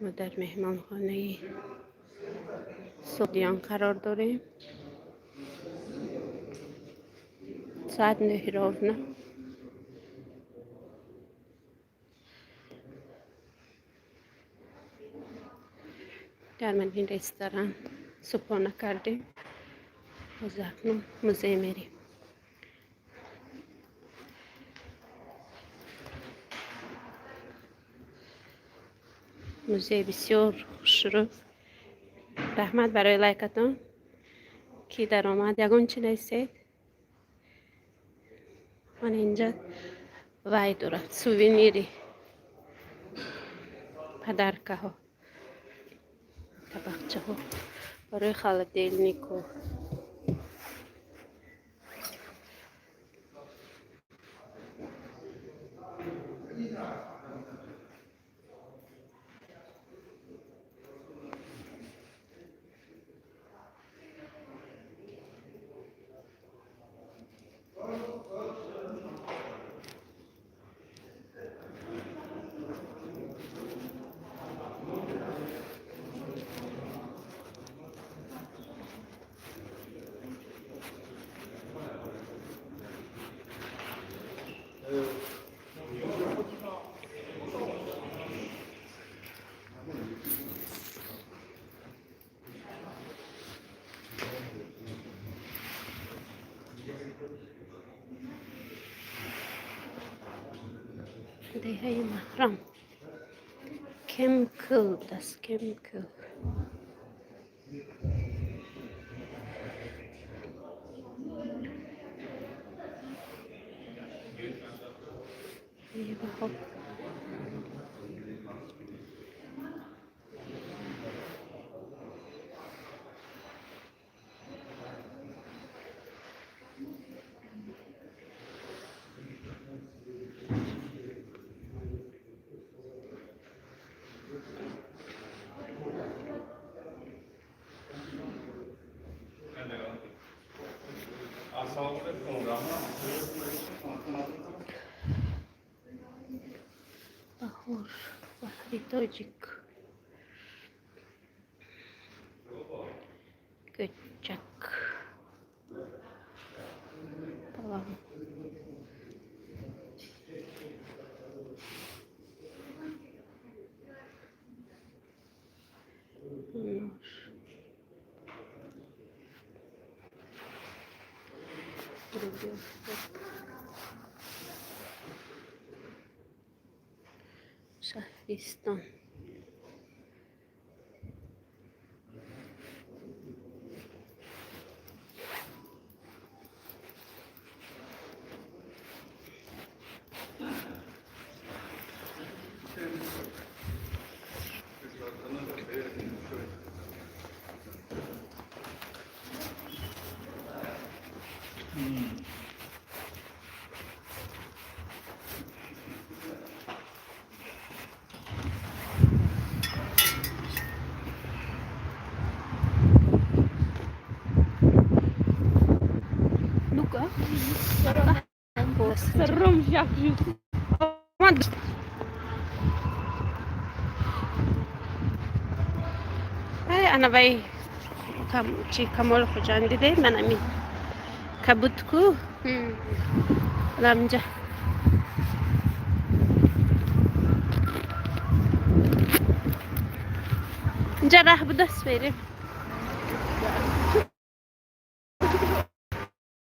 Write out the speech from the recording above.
Мо дар меҳмонхонаи Суғдиён қарор дорем. Соат 9 ровно. Дар ман ин ресторан субҳона кардем. Боз акнун музей мерем. Музей бисёр хушрӯ. Раҳмат барои лайкатон, ки даромад. Ягон чи нестед. Ман инҷа вай дорад, сувенири, подаркаҳо, табақчаҳо барои холодильнику. Деҳаи Маҳрам, Кемкул будааст, Кемкул. Меваҳо. Assalomu alaykum, rahmat. Баҳор, баҳри тоҷик, гӯчак, палав. Нож. Рублёвка. Шаҳристон. Ну-ка. Саром як Омад. Ай, ана вай чи, Камоли Хуҷанд диде, ман ами кабудку ламҷа. Инҷа раҳ будаст, мерем.